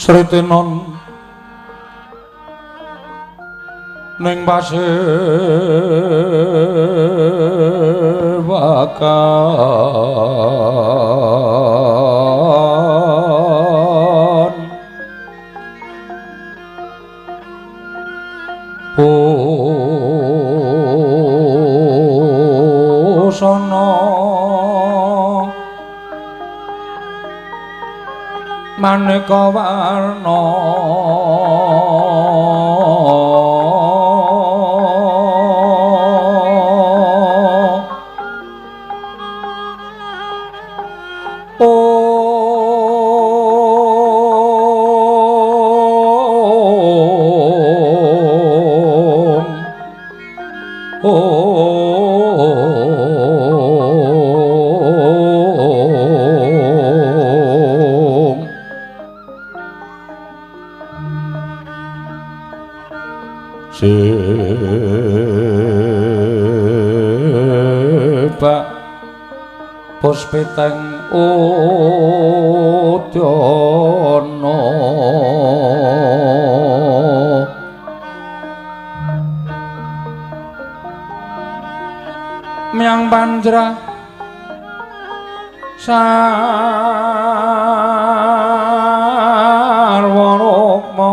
Sritenon ning pasewakan busana maneka warna sebak puspiteng udana myang panjra sarwa rukma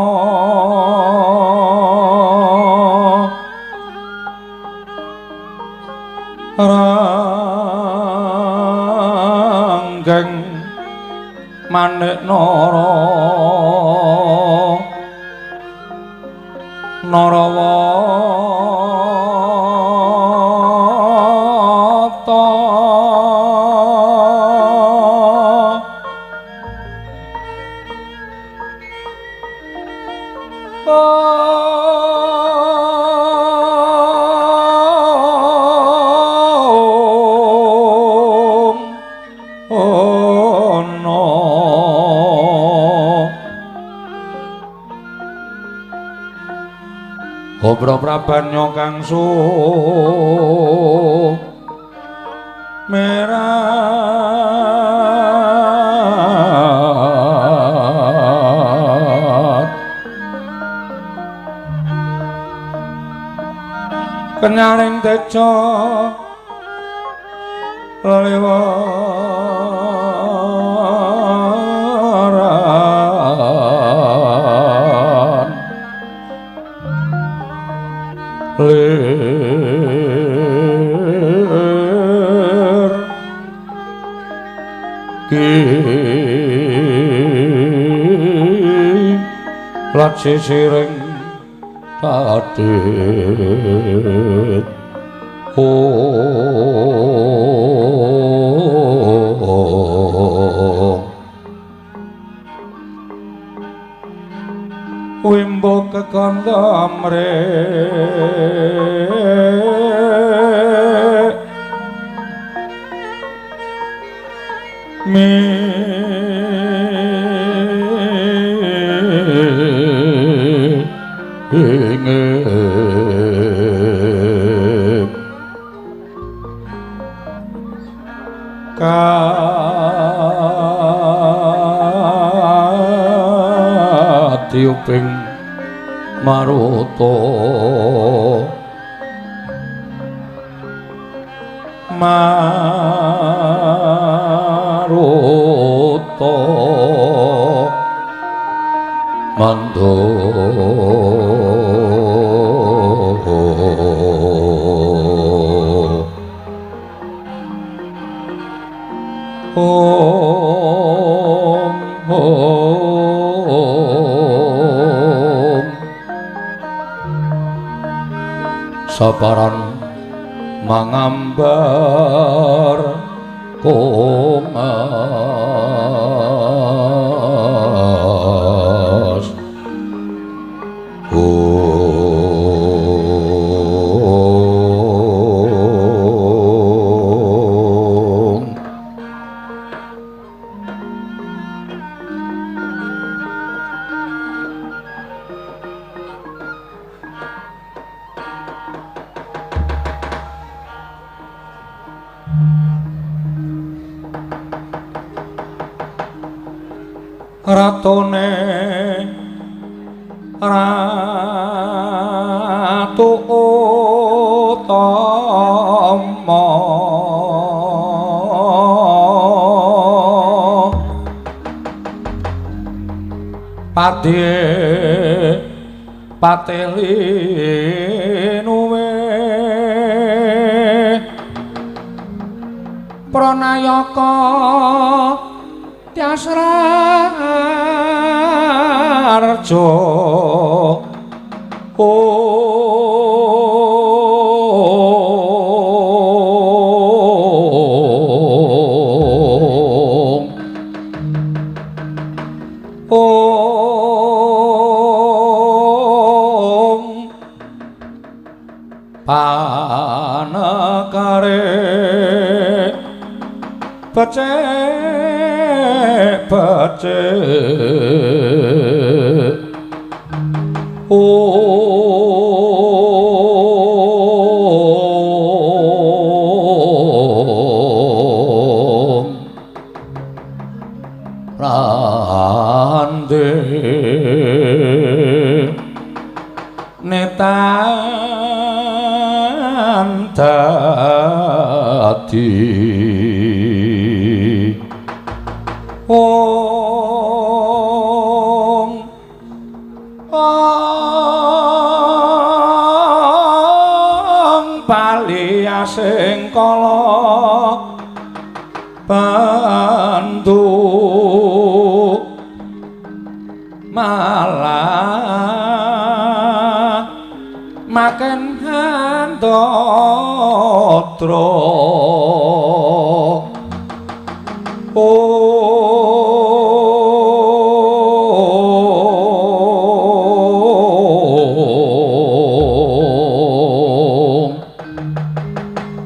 ranggeng manik nara narawata Obro prabanya kang sumerat kenyaring teja lelewaran lir kilat sisiring tadit wimbo kekandha mre katiuping maruta maruta mando om om saparan mangambar kongas om ratone Ratu Utama Pati pateli nuwe Pranayaka Tyasrarja Om Om Panekare becik becik Om Rande Netan dadi Om Om paliasing kala bantu malah makin handatra Om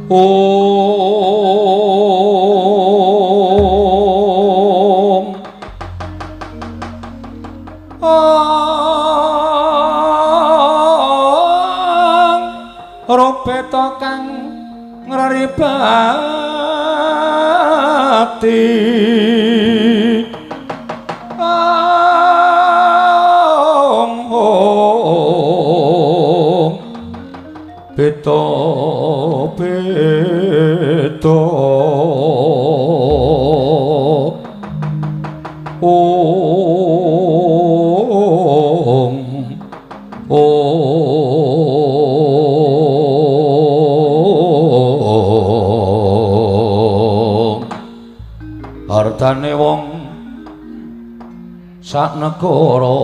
Om Om Rupeta kang ngraribati Om Om Beta beta Om Om Ardane wong sak negara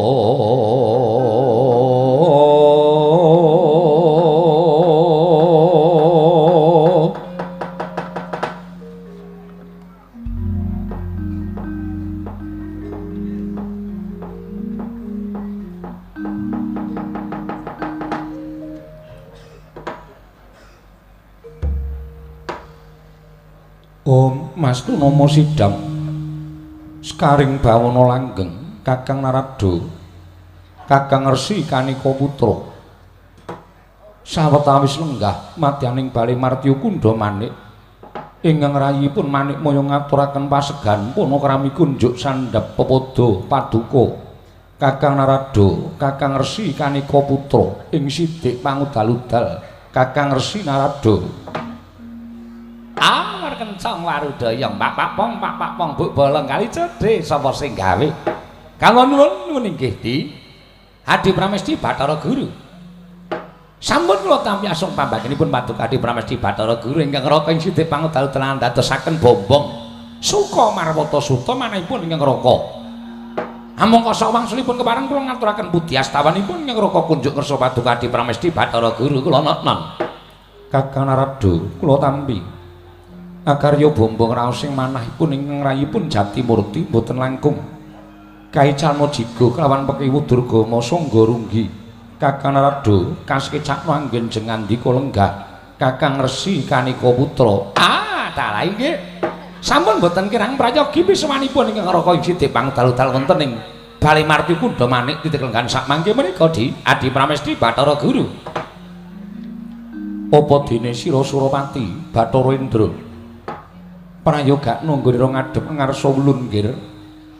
Om Mas Tunomo Sidam Sekaring bawana langgeng Kakang Narada Kakang Resi Kanika Putra sawetawis lenggah madyaning bale Martya Kundha Manik ingkang rayipun Manikmaya ngaturaken pasegan panakrami kunjuk sandhap pepada paduka Kakang Narada Kakang Resi Kanika Putra ing sidik pangudal-udal Kakang Resi Narada. Amar kencang warudaya pak pong pak pong buk bolong kali cedhe sapa sing gawe. Kawula nuwun nuwun inggih Di Adi Pramesti Bathara Guru. Sampun kula tampi asung pambagenipun paduka Adi Pramesti Bathara Guru ingkang raka ing sidik pangudal-udalan dadosaken bombong suka marwata suta manahipun ingkang raka. Amung kosok wangsulipun kepareng kula ngaturaken puji astawanipun ingkang raka kunjuk ngersa paduka Adi Pramesti Bathara Guru kula noknon. Kakang Narada kula tampi akarya bombong raos sing manahipun ingkang rayipun Jatimurti boten langkung kaicalma jigo kelawan pekiwu Durgama sangga runggi. Kakang Narada kasekecakno anggen jengandika lenggah Kakang Resi Kanika Putra. Ah, dalah inggih. Sampun boten kirang prayogi pisawanipun ingkang raka ing sidik pangdal-dal wonten ing Bale Martya Kundha Manik titik lenggan sak mangke menika Di Adi Pramesti Bathara Guru. Apa dene sira Surapati Bathara Indra prayogakno nggonira ngadhep ngarsa ulun nggir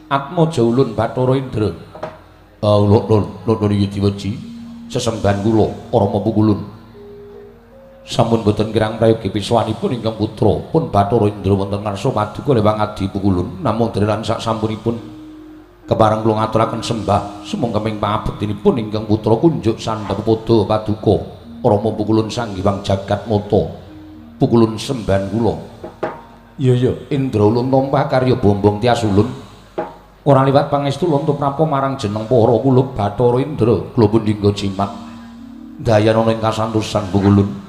Atmaja ulun Bathara Indra. Lho iki diweji sesembahan kula Rama Pukulun. Sampun boten kirang prayogi piswanipun ingkang putra pun Bathara Indra wonten ngarsa paduka lewang adi Pukulun namung dene lan sak sampunipun kepareng kula ngaturaken sembah sumangga ing pangabektinipun ingkang putra kunjuk sandhap pada paduka Rama Pukulun Sang Hyang Jagat Mata. Pukulun sembahan kula. Iya iya Indra ulun tampa karya bombong tias ulun. Ora liwat pangestu lonto prapa marang jeneng para kula Bathara Indra kula pundhingga jimat dayanana ing kasantosan Pukulun.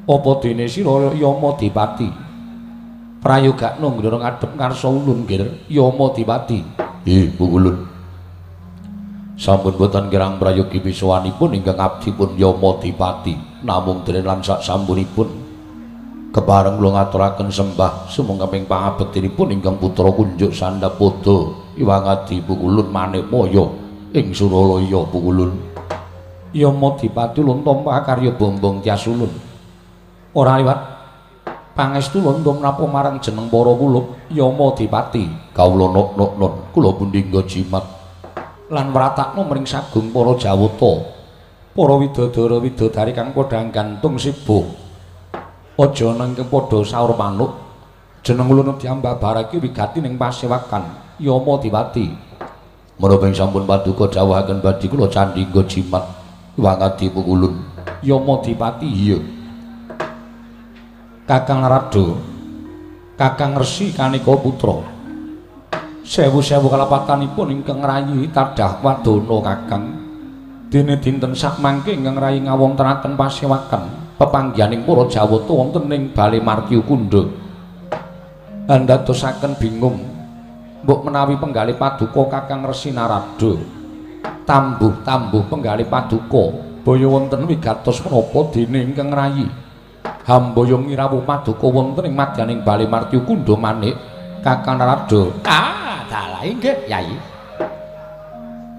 Apa dene sira Yama Dipati prayogakno ngra ngadhep ngarsa ulun nggir Yama Dipati. Pukulun sampun boten kirang prayogi pisuwanipun ingkang abdi pun Yama Dipati namung dene lan sak sampunipun kepareng kula ngaturaken sembah sumangga ing pangabektinipun ingkang putra kunjuk sandhap pada Iwang Adi Pukulun Manikmaya ing Suralaya Pukulun. Yama Dipati ulun tampa karya bombong tias ulun. Ora liwat pangestu lonto menapa marang jeneng para kula Yama Dipati. Kawula nok-nok kula pundhingga jimat lan wratakno mring sagung para jawata para widodara widodari kang padha gantung siba. Aja nang padha saur manuk jeneng ulun diambabarake wigati ning pasewakan Yama Dipati. Menapa ing sampun paduka dawuhaken badhe kula candhingga jimat Iwang Adi Pukulun. Yama Dipati iya. Kakang Narada, Kakang Resi Kanika Putra. Sewu-sewu kalepatanipun ingkang rayi tadah wadana Kakang. Dene dinten sakmangke ingkang rayi ngawontenaken pasewakan pepanggihaning para jawata wonten ing Bale Martya Kunda. Andadosaken bingung mbok menawi penggalih paduka Kakang Resi Narada tambuh-tambuh penggalih paduka baya wonten wigatos menapa dene ingkang rayi hambaya ngirawuh paduka wonten ing madyaning Bale Martya Kunda manik Kakang Narada. Ah dalah inggih Yai.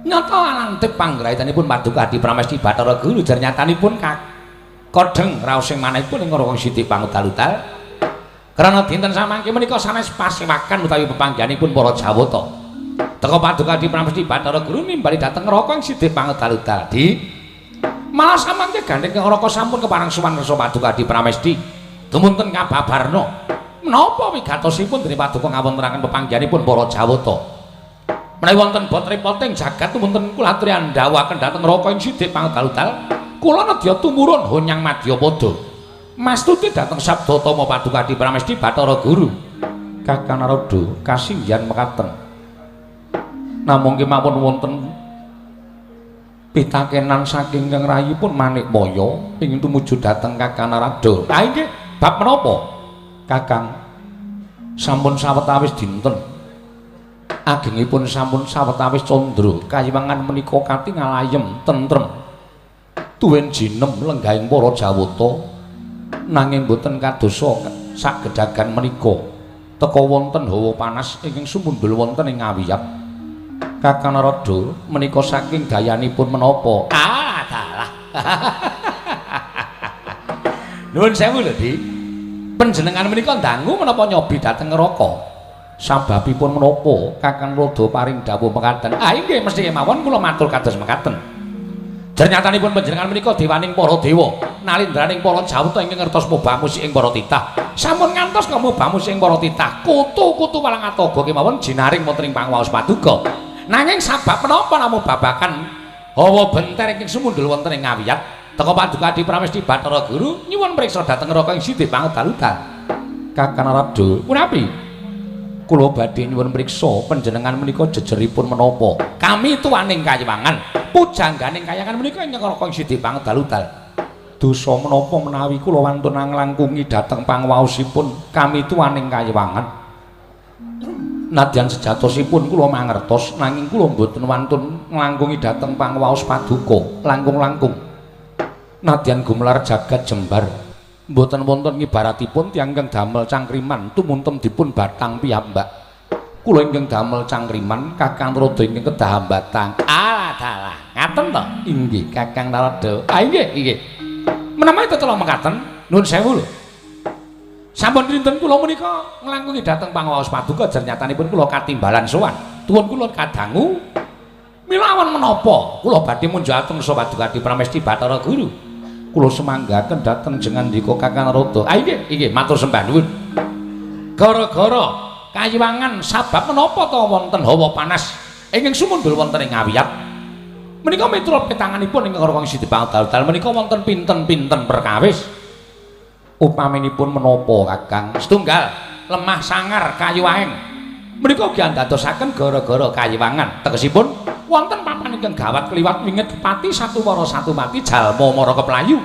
Nyata alantip panggraitanipun paduka Adi Pramesti Bathara Guru jernyatanipun kodheng raos sing manahipun ing Raka Siti pangudal-udal. Karena dinten samangke menika sanes pasewakan utawi pepanggihanipun para jawata. Teka paduka Adi Pramesti Bathara Guru nimbali dhateng Raka ing Siti pangudal-udal. Di malah samangke gandheng Raka sampun kepareng sowan ngersa paduka Adi Pramesti. Dumunten kababarna menapa wigatosipun dening paduka ngawontenaken pepanggihanipun para jawata. Menawi wonten bot repoting jagat wonten kula aturi andhawuhaken dhateng Raka ing Siti pangudal-udal. Kula nedya tumurun honyang madyapada. Mastuti dhateng sabda tama paduka Adi Pramesti Bathara Guru. Kakang Narada kasinggihan mekaten. Namung kemawon wonten pitakenan saking ingkang rayipun Manikmaya ingin tumuju dhateng Kakang Narada. Ha inggih, bab menapa? Kakang sampun sawetawis dinten. Agengipun sampun sawetawis candra kayiwangan menika katingal ayem tentrem. Tuwin jinem lenggahing para jawata nanging boten kadosa sagedhagan menika teka wonten hawa panas ingkang sumundhul wonten ing awiyat. Kakang Narada menika saking dayanipun menapa? Ah dalah. Nuwun sewu lho Dik. Panjenengan menika dangu menapa nyobi dhateng neraka? Sababipun menapa Kakang Narada paring dawuh mekaten? Ah inggih mesti kemawon kula matur kados mekaten. Jernyatanipun panjenengan menika dewaning para dewa, nalindraning para jawata ingkang ngertos mubamusik ing para titah. Sampun ngantos mubamusik ing para titah, kutu-kutu walang atoga kemawon jinaring wonten ing pangwaos paduka. Nanging sabab menapa namung babakan hawa benter ingkang sumundhul wonten ing ngawiyat, teka paduka Adi Pramesti Bathara Guru nyuwun priksa dhateng neraka ing Siti pangudal-udal. Kakang Narada, punapi? Kula badhe nyuwun priksa panjenengan menika jejeripun menapa? Kami tuaning kayiwangan, pujangganing kayangan menika ing neraka ing Siti pangudal-udal. Dosa menapa menawi kula wantun nglangkungi dhateng pangwaosipun kami tuaning kayiwangan? Nadyan sejatosipun kula mangertos nanging kula mboten wantun nglangkungi dhateng pangwaos paduka langkung-langkung. Nadyan gumelar jagat jembar mboten wonten ngibaratipun tiyang ingkang damel cangkriman tumuntem dipun batang piyambak. Kula ingkang damel cangkriman Kakang Narada ingkang kedah ambatang. Ah dalah, ngaten to? Inggih Kakang Narada. Ah inggih, inggih. Menawi tetela mekaten, nuwun sewu lho. Sampun dinten kula menika nglangkungi dhateng pangwaos paduka jernyatanipun kula katimbalan sowan. Tuwun kula kadangu Mila awan menapa kula badhe munjakaken Paduka Adi Pramesti Bathara Guru. Kula semanggaken dhateng jengandika Kakang Narada. Ah inggih, inggih matur sembah nuwun. Gara-gara kayiwangan sabab menapa ta wonten hawa panas ingkang sumundhul wonten ing Ngawiyat. Menika miturut petanganipun ingkang kangsi dipangdal-dal menika wonten pinten-pinten perkawis. Upaminipun menapa Kakang? Setunggal lemah sangar kayu aeng. Menika ugi andadosaken gara-gara kayiwangan. Tegesipun wonten papan ingkang gawat kliwat winget pati satu wara satu mati jalma mara keplayu.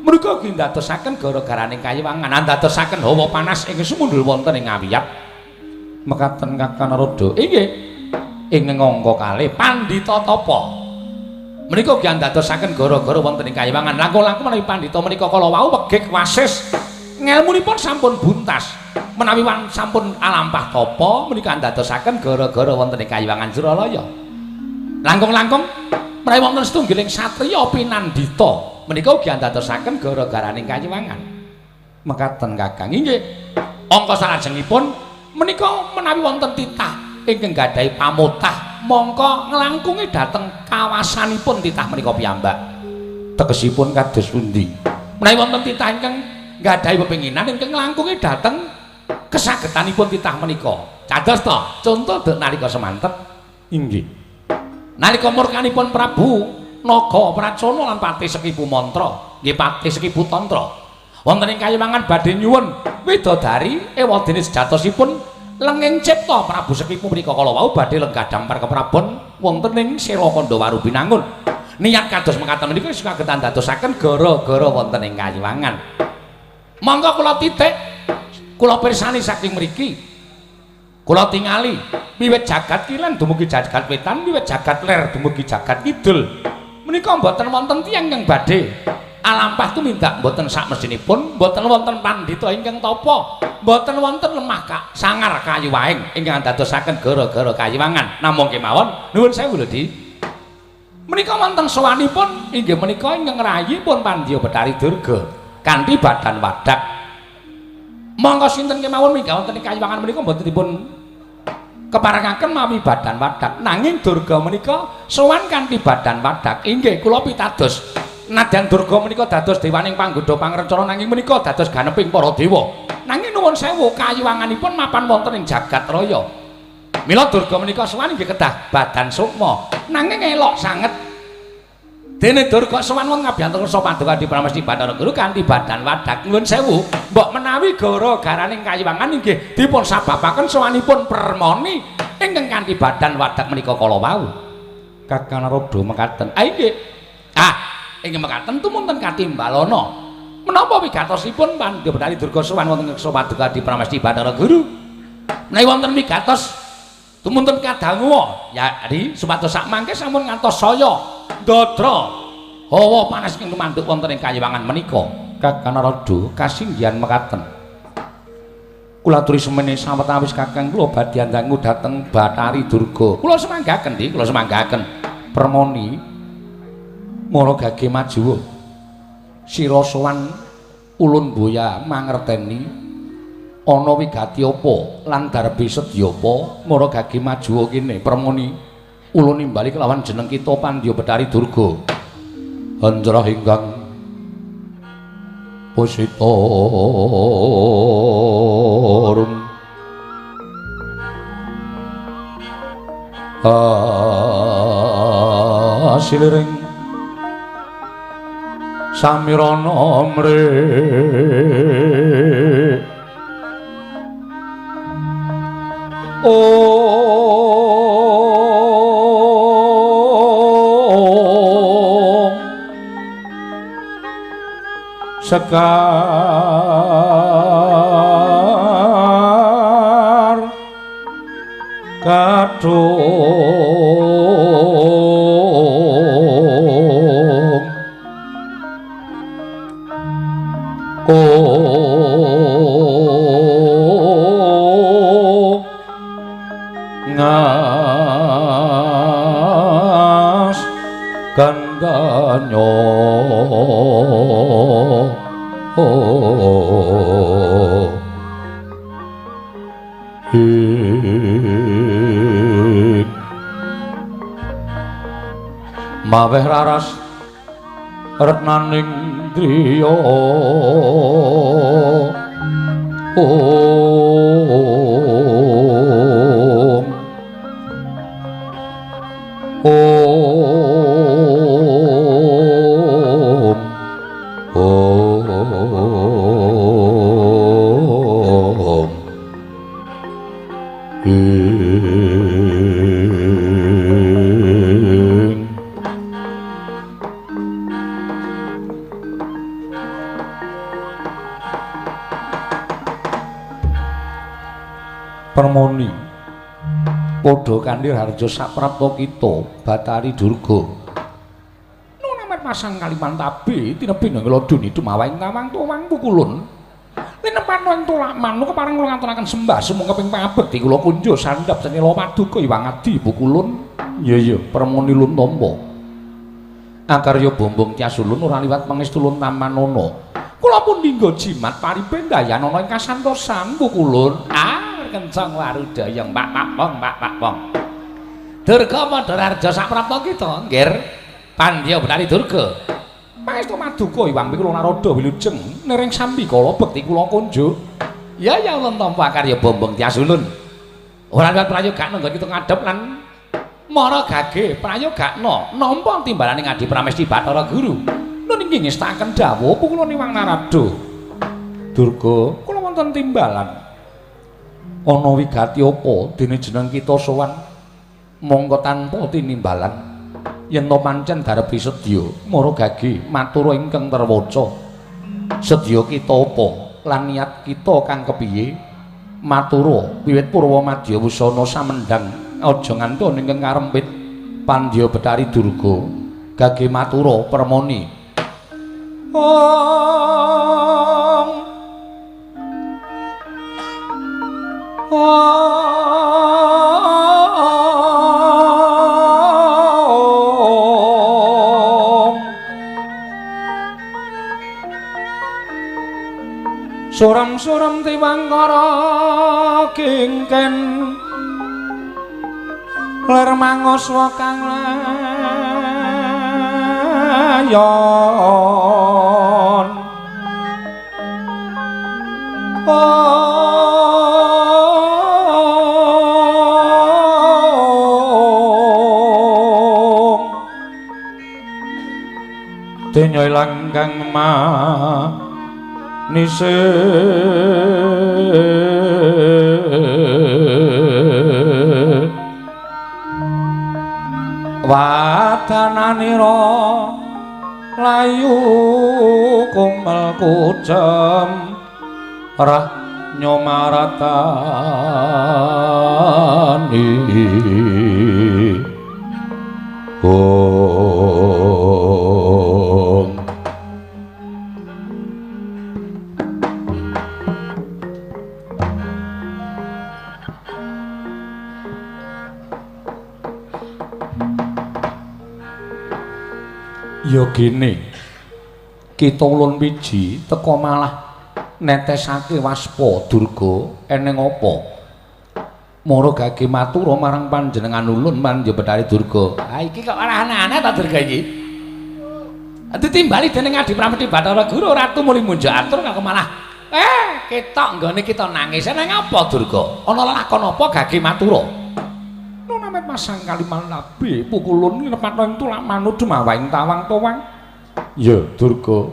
Menika ugi ndadosaken gara-garaning kayiwangan, andadosaken hawa panas ingkang sumundhul wonten ing Ngawiyat. Mekaten Kakang Narada. Inggih. Ing angka kalih pandhita tapa. Menika ugi andadosaken gara-gara wonten ing kayiwangan. Langkung-langkung menawi pandhita menika kala wau wegik wasis ngelmunipun sampun buntas. Menawi sampun alampah tapa menika andadosaken gara-gara wonten ing kayiwangan Suralaya. Langkung-langkung menawi wonten setunggiling satriya pinandhita menika ugi andadosaken gara-garaning kayiwangan. Mekaten Kakang. Inggih. Angka salajengipun menika menawi wonten titah ingkang gadhahi pamotah mongko nglangkungi dhateng kawasanipun titah menika piyambak. Tegesipun kados pundi? Menawi wonten titah ingkang gadhahi pepinginan ingkang nglangkungi dhateng kesagetanipun titah menika. Cados ta, conto dek nalika semanten. Inggih. Nalika murkanipun Prabu Naga Pracona lan Patih Sekipu Mantra, nggih Patih Sekipu Tantra. Wonten ing kayiwangan badhe nyuwun widodari ewadene sejatosipun lenging cipta Prabu Sekipu menika kala wau badhe lenggah dampar keprabon wonten ing Sela Kandha Binangun. Niat kados mekaten menika kagetan dadosaken gara-gara wonten ing kayiwangan. Monggo kula titik, kula pirsani saking mriki. Kula tingali wiwit jagat kilen dumugi jagat wetan, wiwit jagat ler dumugi jagat kidul. Menika mboten wonten tiyang ingkang badhe alampah tumindak mboten sakmestinipun, mboten wonten pandhita ingkang tapa, mboten wonten lemah sangar kayu waeng ingkang dadosaken gara-gara kayiwangan. Namung kemawon nuwun sewu lho Di. Menika wonten sowanipun inggih menika ingkang ngrayipun Pandya Bathari Durga kanthi badan wadak. Monggo sinten kemawon minggah wonten ing kayiwangan menika mboten dipun keparengaken mawi badan wadak, nanging Durga menika sowan kanthi badan wadak. Inggih kula pitados. Nadyan Durga menika dados dewaning panggodha pangrencana nanging menika dados ganeping para dewa. Nanging nuwun sewu kayiwanganipun mapan wonten ing jagat raya. Mila Durga menika sowan inggih kedah badan sukma, nanging elok sanget. Dene Durga sowan wonten ngabiyantara Paduka Adi Pramesti Bathara Guru kanthi badan wadak. Nuwun sewu, mbok menawi gara-garaning kayiwangan inggih dipun sababaken sowanipun Permoni ingkang kanthi badan wadak menika kala wau. Kakang Narada mekaten. Ah inggih. Ah, inggih mekaten tumunten katimbalana. Menapa wigatosipun Pandya Bathari Durga sowan wonten ngreksa Paduka Adi Pramesti Bathara Guru? Menawi wonten wigatos tumunten kadanguwa, ya Adi, supados sakmangke sampun ngantos saya ndadra hawa panas ingkang tumanduk wonten ing kayiwangan menika. Kakang Narada kasinggihan mekaten. Kula aturi semene sawetawis Kakang kula badhe ndangu dhateng Bathari Durga. Kula semanggaken, Di, kula semanggaken. Permoni mara gage majuwa. Sira sowan ulun boya mangerteni ana wigati apa lan darbe sedya apa mara gage majuwa kene. Permoni ulun nimbali kelawan jeneng kita Pandya Bathari Durga. Anjrah ingkang pusita rum asiliring samirana mre om sekar kadung ngas gandanyo Maweh raras retnaning driya Om Om Om Ing Permoni padha kanthi harja saprapta kita Bathari Durga. Nunamet masang Kalimantabe tinebih ngeladuni dumawaing tawang tuwang pukulun. Linepano ing tolak manuk kepareng kula ngaturaken sembah sumangga ping pangabekti kula kunjo sandhap senila paduka Iwang Adi pukulun. Iya iya Permoni lun tampa. Akarya bombong tiasulun ora liwat pangestu lun tamanana. Kula pun dinggo jimat paribendayanana ing kasantosan pukulun. Ah kencang warudayang pak pak pong pak pak pong. Durga padha harja saprapta kita nggir pandya Bathari Durga. Pangestu maduka Iwang kula Narada wilujeng nering sambi kala bekti kula kunjuk. Ya ya ulun tampa karya bombong tiasulun. Ora liwat prayogakna nggon kita ngadhep lan mara gage prayogakna nampa timbalane Adi Pramesti Bathara Guru. Nun inggih ngestakaken dawuh kula Iwang Narada. Durga kula wonten timbalan. Ana wigati apa dene jeneng kita sowan mongko tanpa tinimbalan yen to pancen darebi sedya mara gage matur ingkang terwaca sedya kita apa lan niat kita kang kepiye matura wiwit purwa madya wusana samendhang aja nganti ana ingkang karempit pandya Bathari Durga gage matura permoni. Om Om Suram-suram tiwangkara kingken lir mangoswa kang layon. Denya ilang kang manise wadananira layu kumel kucem rah nyomaratani. Om Ya gene kita ulun wiji teka malah netesake waspa Durga eneng apa mara gage matura marang panjenengan ulun Pandya Bathari Durga. Ha iki kok ora aneh-aneh ta Durga iki? Ditimbali dening Adi Pramesti Bathara Guru ratu muli munjuk atur kok malah ketok nggone kita nangis. Nang apa Durga? Ana lakon apa gage matura? Nunamet masang kaliman nabi pukulun nepatno ing tulak manut dumawaing tawang-tawang. Ya Durga,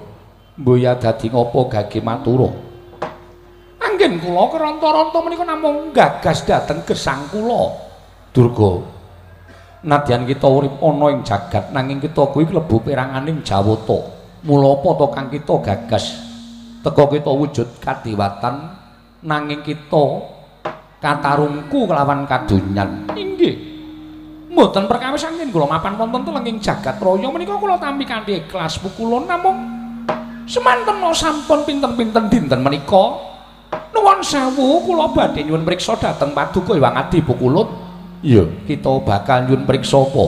mboya dadi ngopo gage matura? Anggen kula keronta-ronta menika namung gagas dhateng gesang kula. Durga, nadyan kita urip ana ing jagat nanging kita kuwi klebu peranganing Jawata. Mula apa to kang kita gagas teka kita wujud kadiwatan nanging kita katarungku kelawan kadonyan. Inggih. Mboten perkawis anggen kula mapan wonten telenging jagat raya menika kula tampi kanthi ikhlas pukulun namung semanten sampun pinten-pinten dinten menika nuwun sewu kula badhe nyuwun priksa dhateng paduka Hyang Adi Pukulun. Iya, kita bakal nyuwun priksa apa?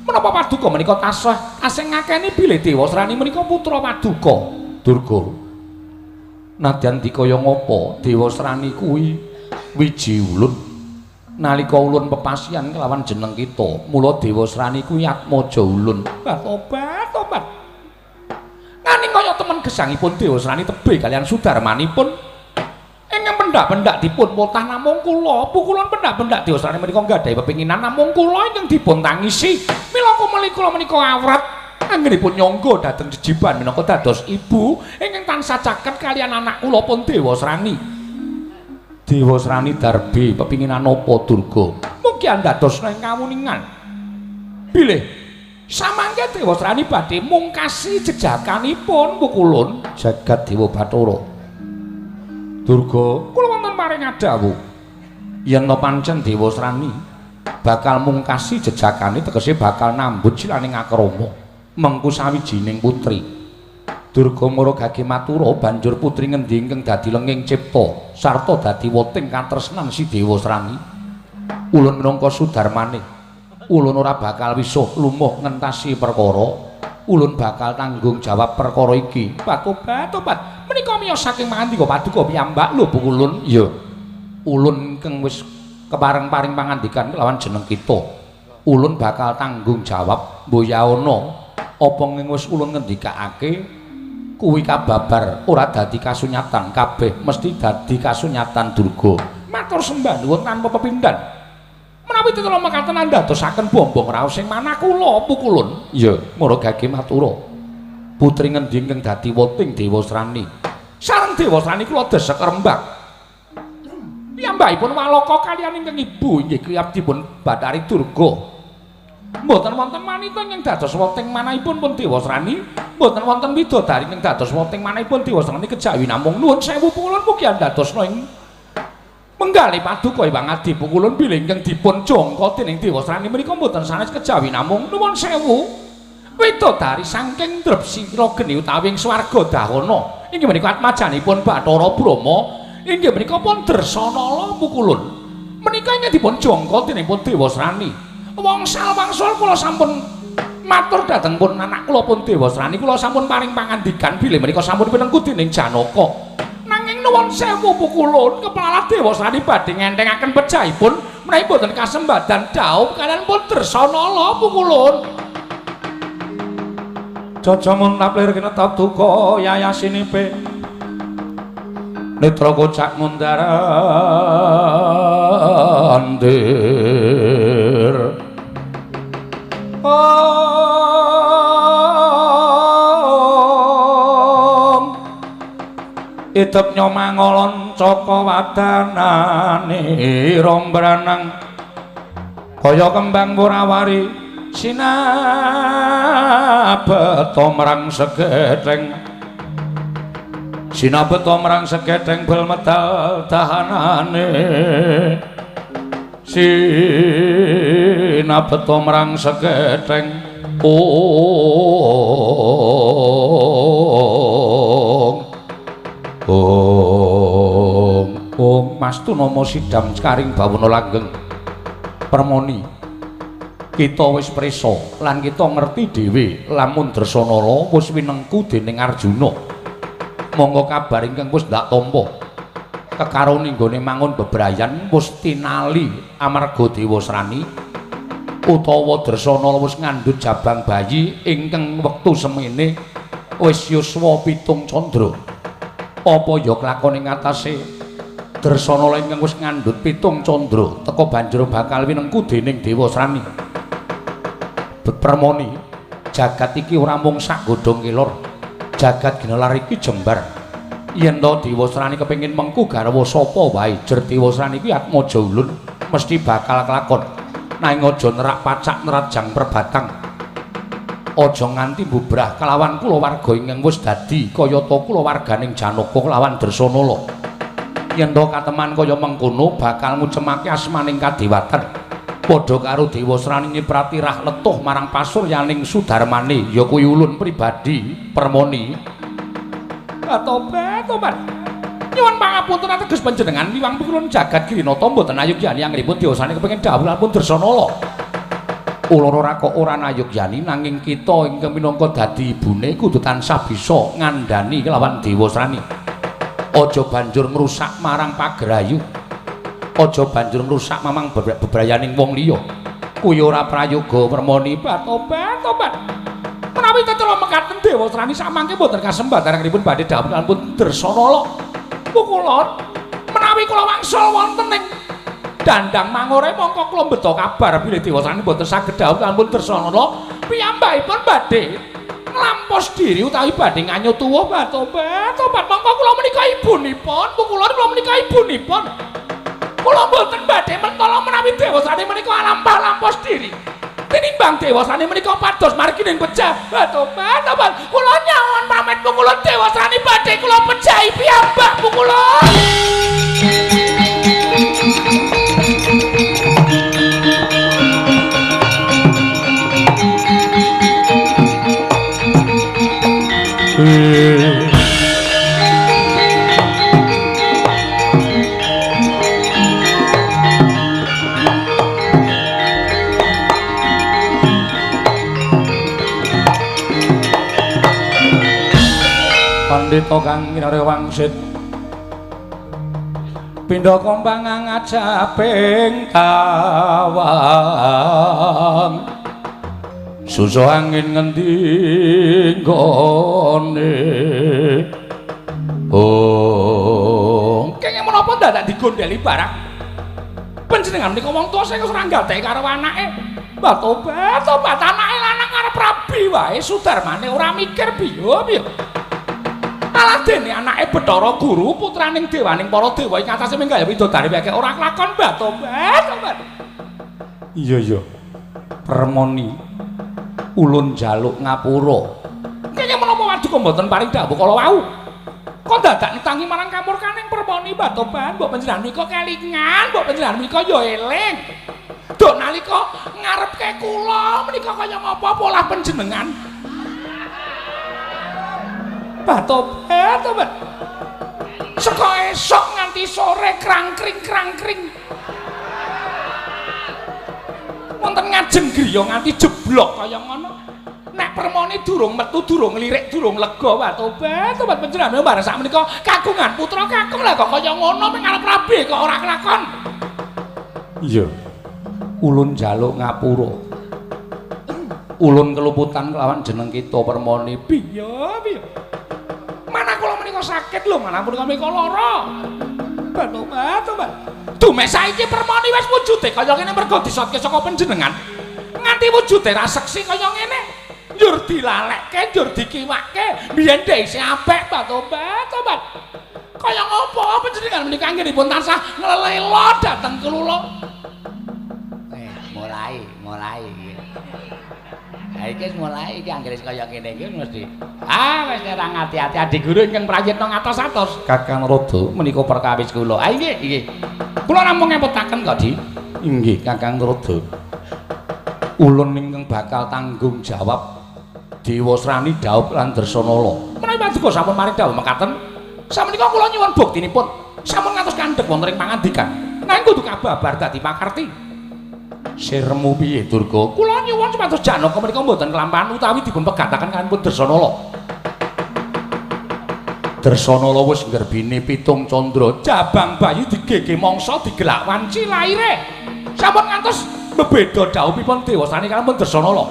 Menapa paduka menika tasih tasih ngakeni bilih Dewasrani menika putra paduka Durga. Nadyan dikaya ngapa Dewasrani kuwi wiji ulun. Nalika ulun pepasian kelawan jeneng kita, mula Dewasrani kuwi atmaja ulun. Tobat, tobat. Nganing kaya temen gesangipun Dewasrani tebih kalian sudarmanipun ingkang pendak-pendak dipun potah namung kula. Pukulun pendak-pendak Dewasrani menika nggadahi pepinginan namung kula ingkang dipun tangisi. Mila kumeli kula menika awrat anggenipun nyangga dhateng jejiban minangka dados ibu ingkang tansah caket kalian anak kula pun Dewasrani. Dewasrani darbe pepinginan napa Durga? Mugi andadosna ing kawuningan. Bilih samangke Dewasrani badhe mungkasi jejakanipun pukulun jagat Dewa Bathara. Durga, kula wonten paring adhawuh yen ta pancen Dewasrani bakal mungkasi jejakane tegese bakal nambut silaning akrama mengku sawijining putri. Durga mara gage matura banjur putri ngendi ingkang dadi lenging cipta sarta dadi weting katresnan si Dewasrani. Ulun minangka sudarmane, ulun ora bakal wisuh lumuh ngentasi perkara, ulun bakal tanggung jawab perkara iki. Tobat, tobat. Menika miyos saking pangandika paduka piyambak lho Pukulun. Iya. Ulun ingkang wis kepareng-paring pangandikan kelawan jeneng kita. Ulun bakal tanggung jawab mboyaana apa ing wis ulun ngendikake kuwi kababar ora dadi kasunyatan kabeh mesti dadi kasunyatan Durga. Matur sembah nuwun tanpa pepindhan. Menawi tetela mekaten andadosaken bombong raos sing manah kula Pukulun. Iya, mara gage matura. Putri ngendi ingkang dadi weting Dewasrani? Sareng Dewasrani kula desek rembag. Piyambakipun waloka kaliyan ingkang ibu inggih kiyap dipun Bathari Durga. Mboten wonten manita ingkang dados weting manahipun pun Dewasrani, mboten wonten widodari ingkang dados weting manahipun Dewasrani kejawi namung nuwun sewu Pukulun mugi andadosna ing menggalih paduka Hyang Adi Pukulun bilih ingkang dipun jangka dening Dewasrani menika mboten sanes kejawi namung nuwun sewu widodari saking Drepsira geni utawi ing swarga dahana inggih menika atmajanipun Bathara Brahma inggih menika pun Dresanala Pukulun menika ingkang dipun jangka dening pun Dewasrani. Wongsal wangsul kula sampun matur dhateng pun anak kula pun Dewasrani kula sampun paring pangandikan bilih menika sampun pinengku dening Janaka. Nanging nuwun sewu Pukulun kepala Dewasrani badhe ngentengaken pejahipun menawi boten kasembadan dhaup kaliyan pun Dresanala Pukulun. Jaja muntap lir kinetap duka yayasinipe netra kocak mundar andir. Om idep nyomangolon caka wadanane rombranang kaya kembang wurawari sinabeta marang segetheng sinabeta marang segetheng bel medal dahanane sinabeta marang segetheng. Ong ong ong mastu nama sidam cekaring bawana langgeng Permoni kita wis prisa lan kita ngerti dhewe lamun Dresanala wis winengku dening Arjuna. Monggo kabar ingkang wis ndak tampa kekarone nggone mangun bebrayan wis tinali amarga Dewasrani utawa Dresanala wis ngandhut jabang bayi ingkang wektu semene wis yuswa 7 candra. Apa ya klakone ngatasé Dresanala ingkang wis ngandhut 7 candra teka banjur bakal winengku dening Dewasrani. Permoni jagat iki ora mung sak godhong kelor, jagat ginelar iki jembar. Yen to Dewasrani kepengin mengku garwa sapa wae jer Dewasrani kuwi atmaja ulun mesti bakal kelakon. Nanging aja nerak pacak nerajang perbatang, aja nganti mbubrah kelawan kulawarga ingkang wis dadi kayata kulawarganing Janaka kelawan Dresanala. Yen to kateman kaya mengkono bakal ngucemake asmaning kadewatan. Padha karo Dewasrani nyiprati rah letuh marang pasuryaning Sudarmane ya kuwi ulun pribadi Permoni. Tobat, tobat. Nyuwun pangapunten ateges panjenengan liwang Pukulun jagat Girinata mboten ayogyani anggenipun Dewasrani kepengin dhawuh pun Dresanala. Ulun ora kok ora nayogyani nanging kita ingkang minangka dadi ibune kudu tansah bisa ngandhani kelawan Dewasrani. Aja banjur ngrusak marang pagerayu. Aja banjur ngrusak mamang bebrayaning wong liya. Kuwi ora prayoga Permoni. Tobat, tobat. Menawi tetela mekaten Dewasrani samangke mboten kasembah daranipun badhe dhawuh pun Dresanala. Pukulon menawi kula wangsul wonten ing dandang mangore mongko kula mbeta kabar bilih Dewasrani mboten saged dhawuh pun Dresanala piyambakipun badhe nglampos diri utawi badhe nganyut tuwuh. Tobat, tobat. Mongko kula menika ibunipun, pukulon kula menika ibunipun. Kula mboten badhe mentala menawi Dewasrani menika lampah-lampos diri. Tinimbang Dewasrani menika pados margining pejah. Tobat, tobat. Kula nyawon pamit pukulon Dewasrani badhe kula pejahi piyambak pukulon. Pandhita kang kinarya wangsit pindha kompang ngajaping tawang susu angin ngendi nggone. Oh, kenging menapa dadak digondheli barang panjenengan menika wong tuwa sing ora nggatheki karo anake. Mbah tobat, tobat, anake lanang arep rabi wae Sudarmane ora mikir piye piye. Malah dene anake Bathara Guru putraning dewaning para dewa ing atase minggah widodari weke ora kelakon. Mbah tobat, tobat. Iya iya. Permoni ulun njaluk ngapura. Kenging menapa waduka mboten paring dawuh kala wau? Kok dadak netangi marang kamurkaning Permoni. Mbah tobat, mbok panjenengan menika kelingan, mbok panjenengan menika ya eling. Duk nalika ngarepke kula menika kaya ngapa polah panjenengan. Mbah tobat, tobat. Saka esuk nganti sore krangkring-krangkring. Wonten ngajeng griya nganti jeblok kaya ngono. Nek Permoni durung metu, durung lirik, durung lega. Mbah tobat, tobat panjenengan bareng sakmenika kagungan putra kakung lah kok kaya ngono ming arep rabi kok ora kelakon. Iya. Ulun njaluk ngapura. Ulun keluputan kelawan jeneng kita Permoni. Piye piye? Mana kula menika sakit lho, mana punika menika lara. Tobat, tobat. Dume saiki Permoni wis wujude kaya ngene mergo disotke saka panjenengan. Nganti wujude ra seksi kaya ngene. Njur dilalekke, njur dikiwake, biyen dhek isih apik. Tobat, tobat. Kaya ngopo panjenengan menika anggenipun tansah nglelela dhateng kula. Mulai iki. Ha iki mulai iki anggere kaya ngene iki mesti. Ah wis ora ngati-ati Adi Guru ingkang prayitna ngatos-atos. Kakang Narada menika perkawis kula. Ah nggih, nggih. Kula namung ngepetaken kok, Di. Inggih, Kakang Narada. Ulun ingkang bakal tanggung jawab Dewasrani dhaup lan Dresanala. Menawi paduka sampun maring dawuh mekaten, samenika kula nyuwun buktinipun. Sampun ngantos kandhek wonten ing pangandikan. Nanging kudu kababar dadi pakarti. Sirmu piye Durga? Kula nyuwun supados Janaka menika mboten kelampahan utawi dipun pegataken kaliyan Dresanala. Dresanala wis nggerbini pitung candra, jabang bayi digege mangsa digelak wanci laire. Sampun ngantos bebeda dhawuhipun dewasane kaliyan Dresanala.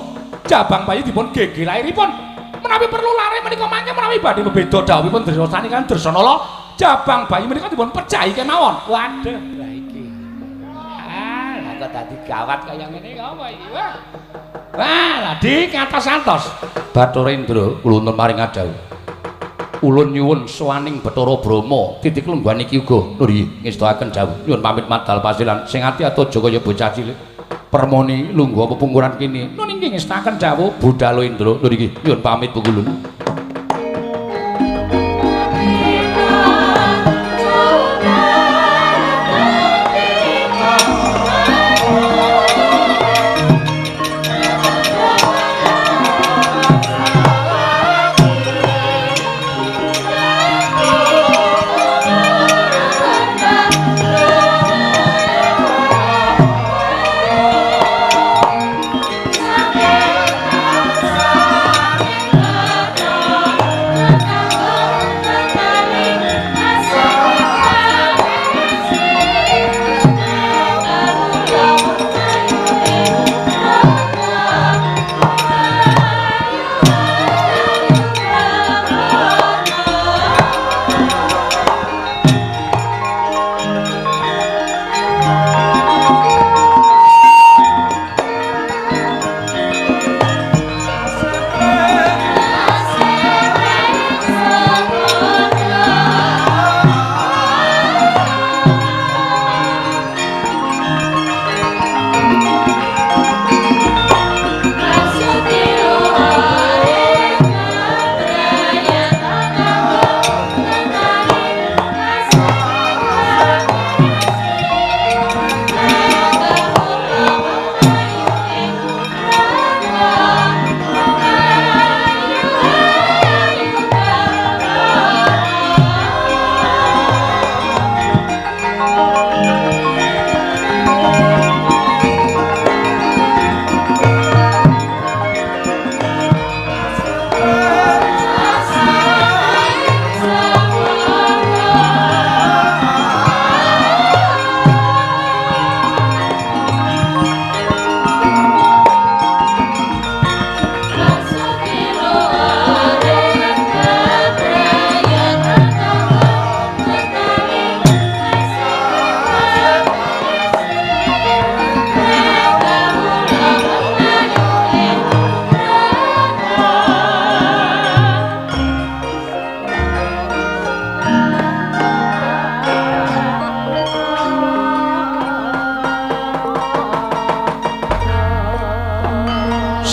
Jabang bayi dipun gege lairipun. Menawi perlu lare menika mangke menawi badhe bebeda dhawuhipun dewasane kaliyan Dresanala, jabang bayi menika dipun pejahi kemawon. Waduh, lah iki. Ah, lah kok dadi gawat kaya ngene apa iki? Wah. Wah, lah dik ngatos-atos. Bathara Indra kula nuwun paring adhawuh. Ulun nyuwun sowaning Bathara Brahma titik lungguhan iki uga nuri ngestakaken dawuh. Nyuwun pamit madal pasilan sing ati-ati aja kaya bocah cilik. Permoni lungguh pepungkuran kini. Nun inggih ngestakaken dawuh Budhalo Indra nuri iki nyuwun pamit pungkulun. Sampai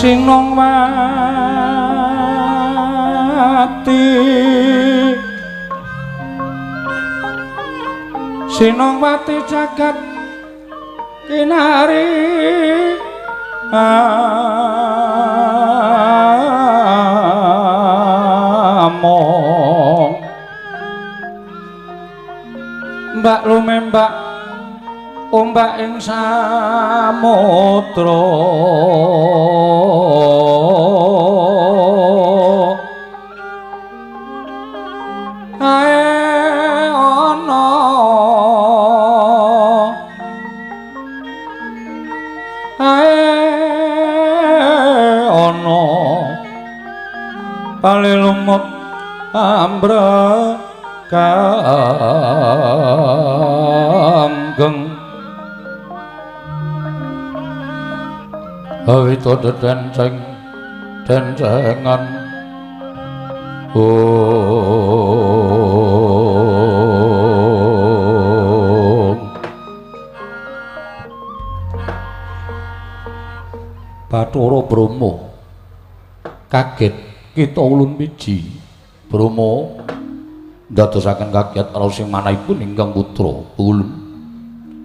Sinongwati Sinongwati jagat kinari among mbak lumembak ombak ing samudra ae ana ae ana palilumut ambre kanggeng awita dedenceng dencengan om. Bathara Brahma kaget kita ulun miji. Brahma ndadosaken kaget raos sing manahipun ingkang putra ulun.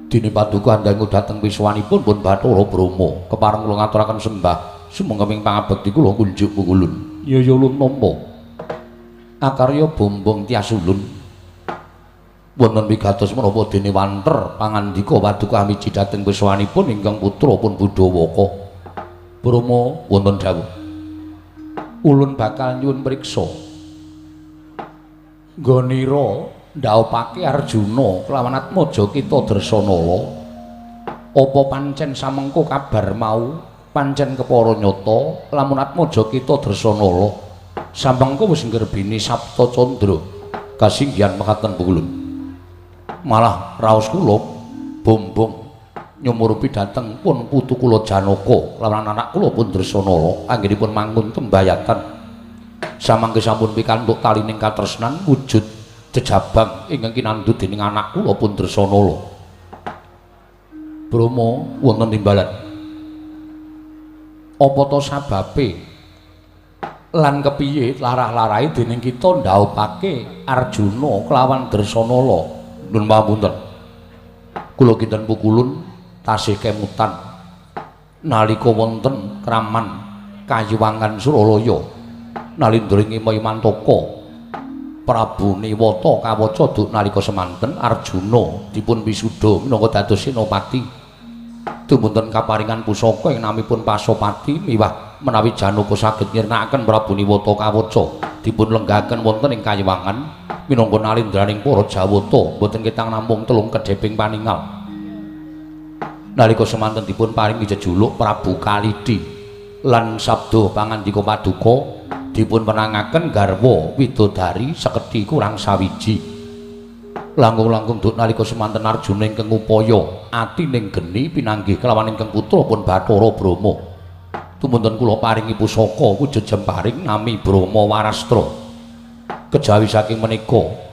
Dene paduka andangu dhateng pisuwanipun pun Bathara Brahma kepareng kula ngaturaken sembah sumangga ing pangabekti kula kunjuk ulun. Ya ya ulun nampa akarya bombong tias ulun. Wonten wigatos menapa dene wanter pangandika paduka miji dhateng pisuwanipun ingkang putra pun Budawaka. Brahma wonten dawuh ulun bakal nyuwun priksa nggonira ndhaupake Arjuna kelawan Atmaja kita Dresanala. Apa pancen samengko kabar mau pancen kepara nyata lamun Atmaja kita Dresanala samengko wis nggerbini Sapta Candra kasinggihan mekaten ulun. Malah raos kula bombong nyumurupi dhateng pun putu kula Janaka lawan anak kula pun Dresanala anggenipun mangun tembayatan samangke sampun pikantuk talining katresnan wujud jejabang ingkang kinandhut dening anak kula pun Dresanala. Brahma wonten timbalan. Apa ta sababe lan kepiye larah-larahe dening kita ndhaupake Arjuna kelawan Dresanala? Nun pamunten. Kula kinten pukulun tasih kemutan nalika wonten kraman Kayuwangan Suralaya nalindra ing Mantaka Prabu Niwata kawaca duk nalika semanten Arjuna dipun wisuda minangka dados senopati. Dumunten kaparingan pusaka ing namipun Pasopati miwah menawi Janaka saged nyirnakaken Prabu Niwata kawaca dipun lenggahaken wonten ing Kayuwangan minangka nalindraning para Jawata boten ketang namung telung kedheping paningal. Nalika semanten dipun paringi jejuluk Prabu Kalidi lan sabda pangandika paduka dipun menangaken garwa widodari sekedhi kurang sawiji. Langkung-langkung duk nalika semanten Arjuna ingkang ngupaya atining geni pinanggih kelawan ingkang putra pun Bathara Brahma. Tumunten kula paringi pusaka wujud jemparing nami Brahma Warastra. Kejawi saking menika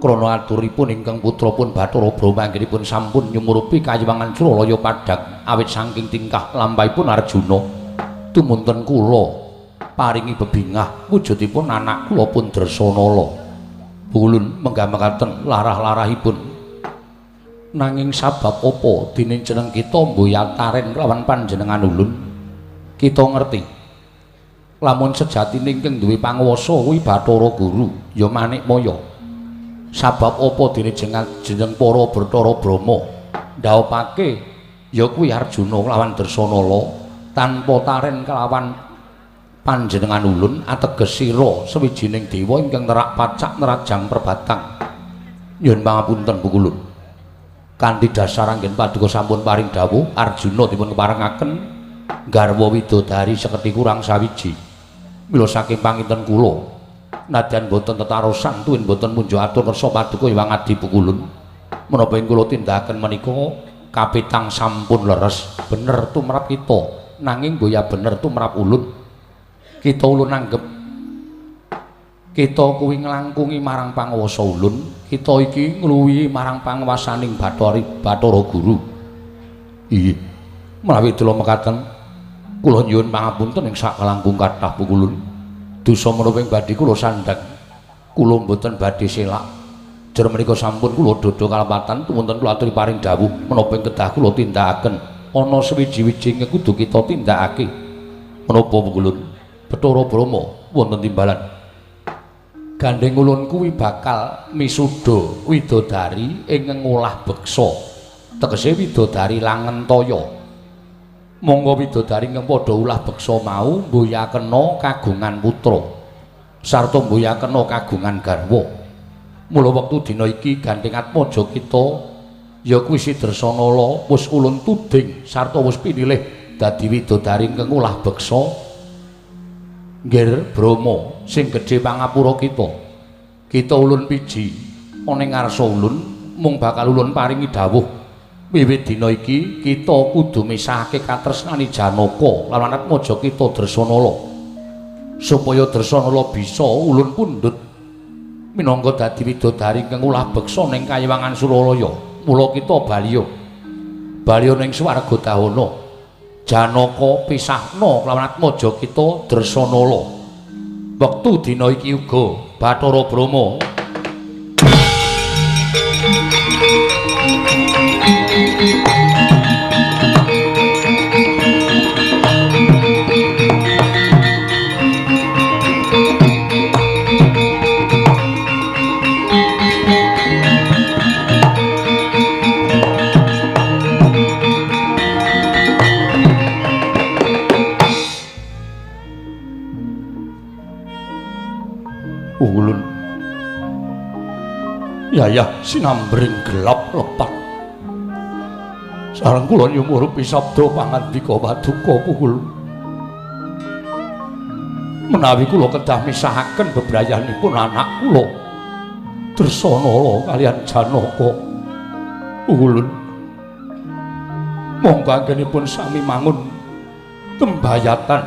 krana aturipun ingkang putra pun Bathara Brahma anggenipun sampun nyumurupi Kayuwangan Suralaya padhang awit saking tingkah lampahipun Arjuna. Tumunten kula paringi bebingah wujudipun anak kula pun Dresanala. Ulun menggambaraken larah-larahipun. Nanging sabab apa dene jeneng kita mboyataren lawan panjenengan ulun? Kita ngerti lamun sejatine ingkang duwe panguwasa kuwi Bathara Guru ya Manikmaya. Sabab apa dene jeneng para Bathara Brahma ndhaupake ya kuwi Arjuna lawan Dresanala tanpa taren kelawan panjenengan ulun ateges sira sawijining dewa ingkang nerak pacak nerajang perbatang. Nyuwun pangapunten pukulun. Kanthi dasar anggen paduka sampun paring dawuh Arjuna dipun keparengaken garwa widodari sekedhi kurang sawiji. Mila saking panginten kula nadyan boten tetarosan tuwin boten munjuk atur kersa paduka Hyang Adi pukulun. Menapa ing kula tindakaken menika kapitang sampun leres bener tumrap kita nanging boya bener tumrap ulun. Kita ulun anggep kita kuwi nglangkungi marang panguwasa ulun, kita iki ngluwihi marang panguwasaning Bathara Guru. Iya, menawi dula mekaten Kula nyuwun pangapunten ing sakalangkung kathah pukulun. Dosa menapa ing badhe kula sandhang. Kula mboten badhe selak. Jer menika sampun kula dodho kalepatan tumunten kula aturi paring dawuh menapa ing kedah kula tindakaken. Ana sewiji-wiji ing kudu kita tindakake. Menapa pukulun? Bathara Brahma wonten timbalan. Gandheng ulun kuwi bakal misuda widodari ing ngolah beksa. Tegese widodari langentaya. Monggo widodari ingkang padha ulah beksa mau mbuyakena kagungan putra sarta mbuyakena kagungan garwa. Mula wektu dina iki gandheng atmaja kita ya kuwi si Dresanala wis ulun tuding sarta wis pinilih dadi widodari ingkang ulah beksa nggir Brahma sing gedhe pangapura kita. Kita ulun piji ana ing ngarsa ulun mung bakal ulun paringi dawuh. Wiwit dina iki kita kudu misahake katresnane Janaka lan atmaja kita Dresanala supaya Dresanala bisa ulun pundhut minangka dadi widodari ingkang ulah beksa ning kayiwangan Suralaya. Mula kita baliya baliya ning swarga dahana. Janaka pisahna lawan atmaja kita Dresanala. Wektu dina iki uga Bathara Brahma ulun yayah sinambring gelap lepat sareng kula nyumurupi sabda pangandika paduka pukul menawi kula kedah misahaken bebrayanipun anak kula Dresanala kalian Janaka. Ulun monggo anggenipun sami mangun tembayatan,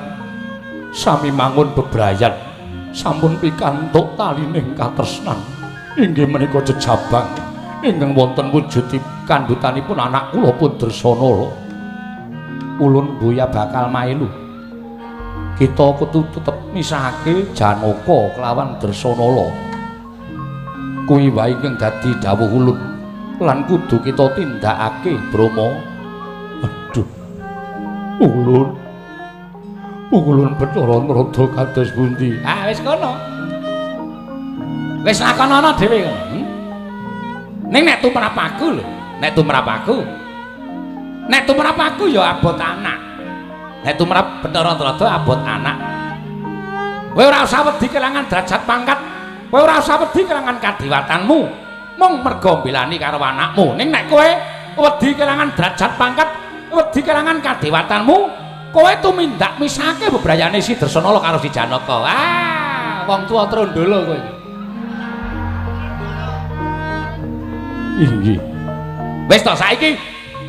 sami mangun bebrayan, sampun pikantuk talining katresnan inggih menika jejabang ingkang wonten wujud kandhutanipun anak kula pun Dresanala. Ulun buya bakal mailu. Kita kudu tetep misahake Janaka kelawan Dresanala. Kuwi wae ingkang dadi dawuh ulun lan kudu kita tindakake Brahma. Aduh. Ulun. Ulun Bathara Narada kados pundi? Ah wis kono. Wis lakonono dhewe kono. Ning nek tumrap aku lho, nek tumrap aku. Nek tumrap aku ya abot anak. Nek tumrap Bathara Narada abot anak. Kowe ora usah wedi kelangan derajat pangkat, kowe ora usah wedi kelangan kadiwatanmu. Mung merga mbelani karo anakmu. Ning nek kowe wedi kelangan derajat pangkat, wedi kelangan kadiwatanmu, kowe tumindak misake bebrayane si Dresanala karo si Janaka. Ah, wong tuwa trondolo kowe iki. Inggih. Wis to saiki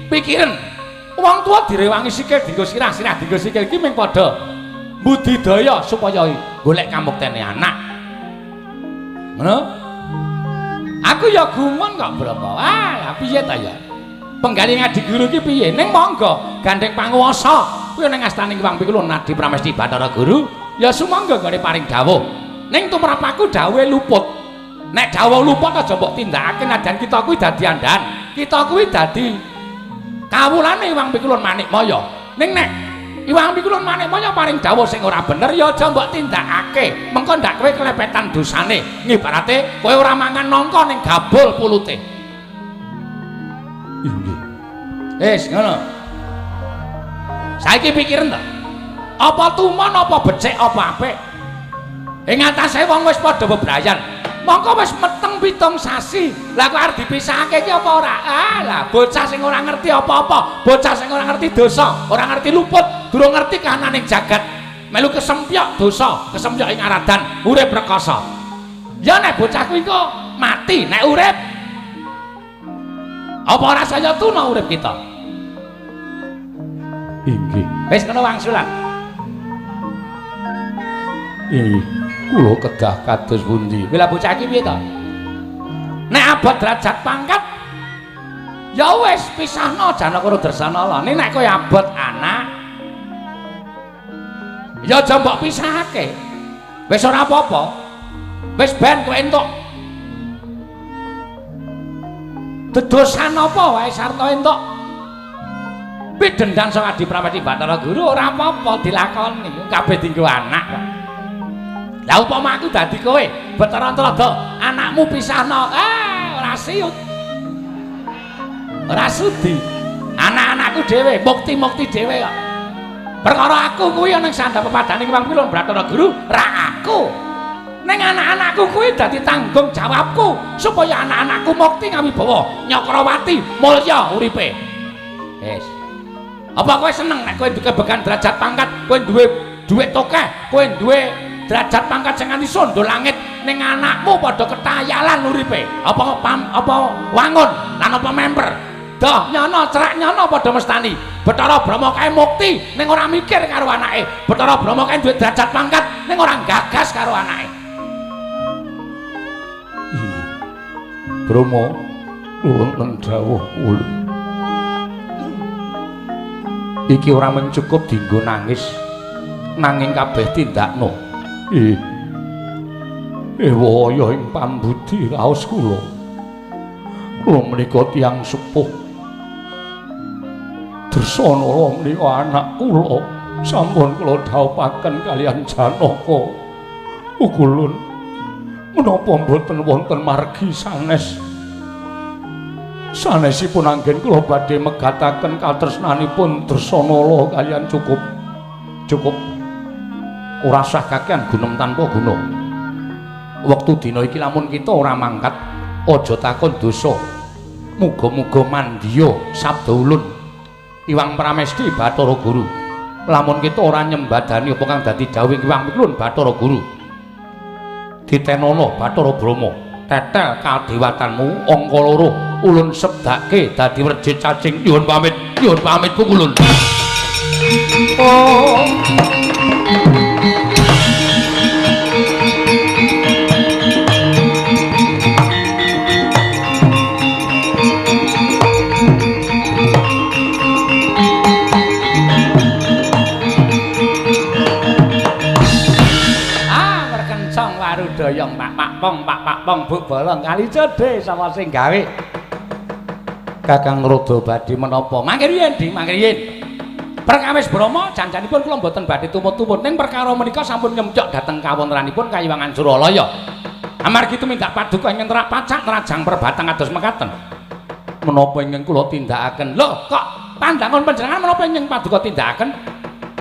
pikiren. Wong tuwa direwangi sikil dienggo sirah, sirah dienggo sikil iki mung padha budidaya supaya golek kamuktene anak. Ngono? Aku ya gumun kok Brahma. Ah, lah piye ta ya? Penggalih Adiguru iki piye? Ning monggo gandheng panguwasa. Kuwi ning astane Hyang Pikulun Adi Pramesti Bathara Guru, ya sumangga nggone paring dawuh. Ning tumrap aku dawuhe luput. Nek dawuh luput aja mbok tindakake najan kita kuwi dadi andan. Kita kuwi dadi kawulane Hyang Pikulun Manikmaya. Ning nek Hyang Pikulun Manikmaya paring dawuh sing ora bener ya aja mbok tindakake. Mengko ndak kowe kelepetan dosane. Ngibarate kowe ora mangan nangka ning gabul pulute. Inggih. Wis ngono. Saiki pikiren to. Apa tumon apa becik apa apik? Ing atase wong wis padha bebrayan. Mongko wis meteng 7 sasi. Lah kok arep dipisahake iki apa ora? Ah lah bocah sing ora ngerti apa-apa, bocah sing ora ngerti dosa, ora ngerti luput, durung ngerti kahanane jagat. Melu kesempyok dosa, kesempyok ing aradan, urip rekoso. Ya nek bocah kuwi kok mati, nek urip apa ora saya tuna urip kita? Inggih. Wis kono wangsulan. Inggih. Kula kedah kados pundi? Lah bocah iki piye to? Nek abot derajat pangkat ya wis pisahno Janaka karo Dresanala. Nek kowe abot anak Ya aja mbok pisahake. Wis ora apa-apa. Wis ben kowe entuk. Dedosan apa wae sarta entuk. Pidendang saka Adi Pramesti Bathara Guru ora apa-apa dilakoni, kabeh dienggo anak kok. Lah upama aku dadi kowe, Bathara Antrada, anakmu pisahno, ora siut. Ora sudi. Anak-anakku dhewe, mukti-mukti dhewe kok. Perkara aku kuwi ana ing sandhap pepadane Hyang Pilun Bathara Guru, ra aku. Ning anak-anakku kuwi dadi tanggung jawabku supaya anak-anakku mukti ngawibawa, Nyakrawati mulya uripe. Wis. Apa kowe seneng nek kowe duwe began derajat pangkat, kowe duwe dhuwit tokeh, kowe duwe derajat pangkat sing nganti sondo langit, ning anakmu padha ketayalan uripe. Apa apa wangun lan apa memper? Doh nyono cerak nyono padha mestani. Bathara Brahma kae mukti ning ora mikir karo anake. Bathara Brahma kae duwe derajat pangkat ning ora gagas karo anake. Brahma wonten dawuh kula. Iki ora mung cukup dienggo nangis, nanging kabeh tindakno. Ewaya ing pambudi raos kula. Kula menika tiyang sepuh. Dresanala menika anak kula sampun kula dhawuhaken kaliyan Janaka. Ukulun menapa mboten wonten margi sanes? Sanesipun anggen kula badhe megataken katresnanipun Dresanala kaliyan cukup. Cukup. Ora sah kakean gunem tanpa guna. Wektu dina iki lamun kita ora mangkat, aja takon dosa. Muga-muga mandya sabda ulun Hyang Pramesti Bathara Guru. Lamun kita ora nyembadani apa kang dadi dawuh Hyang Pilun Bathara Guru. Ditenono Bathara Brahma, tetel kadewatanmu angka loro ulun sebdake dadi werjit cacing. Nyuwun pamit pukulun. Oh. Merkencong warudayang pak pak pong pak pak pong buk bolong kali cedhe sapa sing gawe. Kakang Rada badhe menapa? Mangke riyin, Di, mangke riyin. Perkawis Brahma janjanipun kula mboten badhe tumut-tumut ning perkara menika sampun nyemcok dhateng kawontenanipun Kayiwangan Suralaya. Amargi tumindak paduka ingkang terak pacak trajang perbatang kados mekaten. Menapa ingkang kula tindakaken? Lho, kok pandangan panjenengan menapa ingkang paduka tindakaken?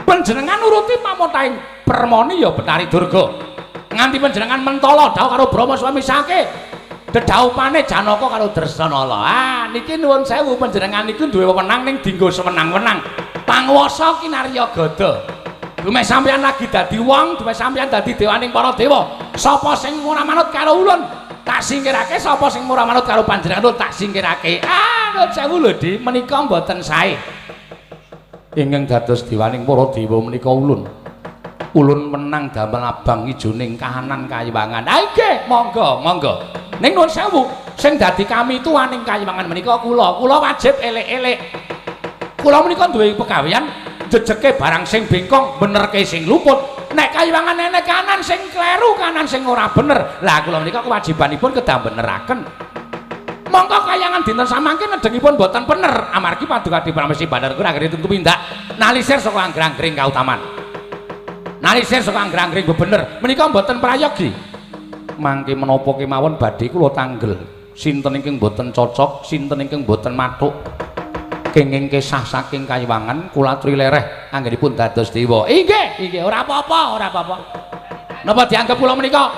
Panjenengan nuruti pamotaing Permoni ya Betari Durga. Nganti panjenengan mentala dawuh karo Brahma suami sake. Dedhaupane Janaka karo Dresanala. Ah, niki nuwun sewu panjenengan niku duwe wewenang ning dinggo sewenang-wenang. Panguwasa kinarya gada. Dumeh sampeyan lagi dadi wong, dumeh sampeyan dadi dewaning para dewa. Sapa sing ora manut karo ulun, tak singkirake, sapa sing ora manut karo panjenengan tak singkirake. Ah, nuwun sewu lho, Di, menika mboten sae. Ingkang dados dewaning para dewa menika ulun. Ulun menang damel abang ijoning kahanan kayiwangan. Ah nggih, monggo, monggo. Ning nuwun sewu, sing dadi kami tuaning kayiwangan menika kula. Kula wajib elek-elek. Kula menika duwe pegawean jejeke barang sing bengkong, benerke sing luput. Nek kayiwangan enek kanan sing kleru, kanan sing ora bener. Lah kula menika kewajibanipun kedah beneraken. Mongko kayangan dinten samangke nedengipun boten bener amargi paduka Adi Pramesti Bathara Guru anggere tumindak nalisir saka anggrang-anggring kautaman. Nalisir saka anggrang-anggring bebener menika mboten prayogi. Mangke menapa kemawon badhe kula tanggel. Sinten ingkang boten cocok, sinten ingkang boten mathuk. Kenging kesah saking kayiwangan kula aturi lereh anggenipun dados dewa. Inggih, inggih, ora apa-apa, ora apa-apa. Napa dianggep kula menika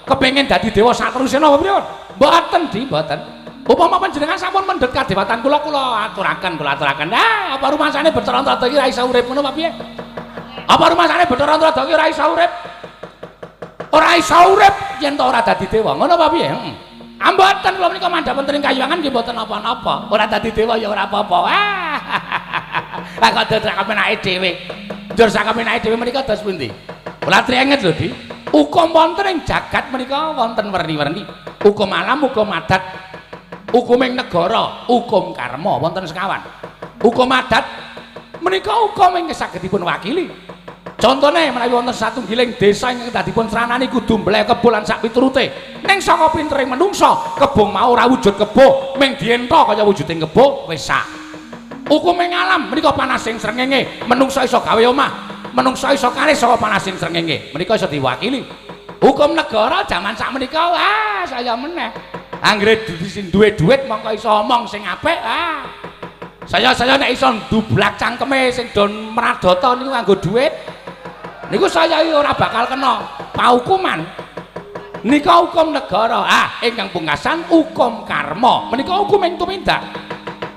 kepengin dadi dewa sateruse napa pripun? Mboten, Di, mboten. Upama panjenengan sampun mendhet kadewatan kula, kula aturaken, kula aturaken. Ah, apa rumasane Bathara Antrada iki ora iso urip ngono apa piye? Apa rumasane Bathara Antrada iki ora iso urip? Ora iso urip yen to ora dadi dewa. Ngono apa piye? Heeh. Mboten kula menika mandhap wonten ing kayiwangan nggih mboten napa-napa. Ora dadi dewa ya ora apa-apa. Ah. Lah kok dadak kepenake dhewe. Njur sakepenake dhewe menika dos pundi? Kula trienget lho, Di. Hukum wonten ing jagat menika wonten werni-werni. Hukum alam, hukum adat, hukum ing negara, hukum karma wonten sekawan. Hukum adat menika hukum ingkang saged dipun wakili. Contone menawi wonten satunggiling desa ingkang dipun sranani kudu mbleh kebo lan sak piturute. Ning saka pintering menungsa, kebo mau ora wujud kebo, ming dienta kaya wujuding kebo wis sak. Hukume alam menika panasing srengenge, menungsa iso gawe omah, menungsa iso karis saka panasing srengenge. Menika iso diwakili. Hukum negara jaman sak menika wah saya meneh. Anggere sing duwe dhuwit mongko iso omong sing apik ah. Saya-saya nek iso ndublak cangkeme sing do mradata niku nganggo dhuwit. Niku saya ora bakal kena paukuman. Nika hukum negara. Ah, ingkang pungkasan hukum karma. Menika hukum ing tumindak.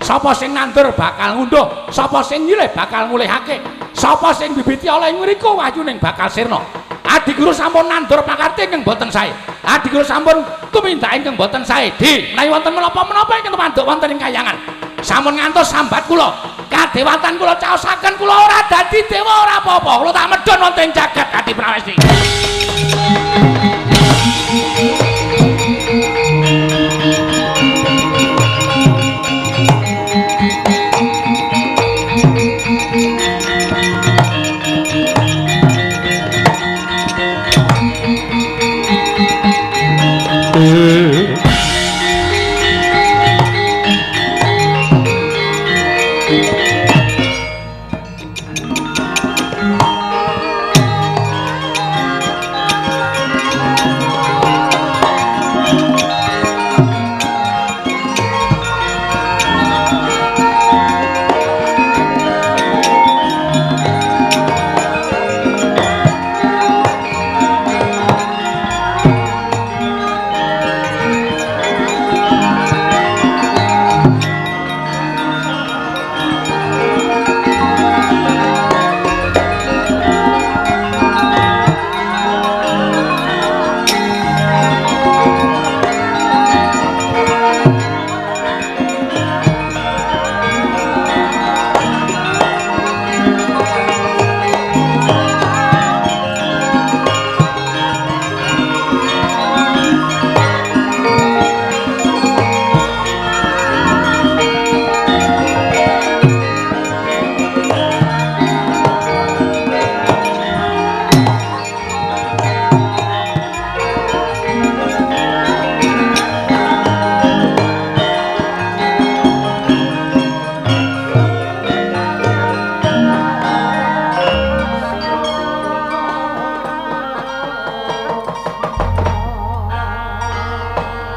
Sapa sing nandur bakal ngunduh, sapa sing nyilih bakal ngulihake, sapa sing bibiti oleh ngriku wahyuning bakal sirna. Adiguru sampun nandur pakarti ingkang boten sae. Adiguru sampun tumindak ingkang boten sae. Di menawi wonten menapa-menapa ingkang tumanduk wonten ing kayangan. Sampun ngantos sambat kula. Kadewatan kula caosaken kula ora dadi dewa ora apa-apa. Kula tak medhun wonten ing jagat Adi Prawesti.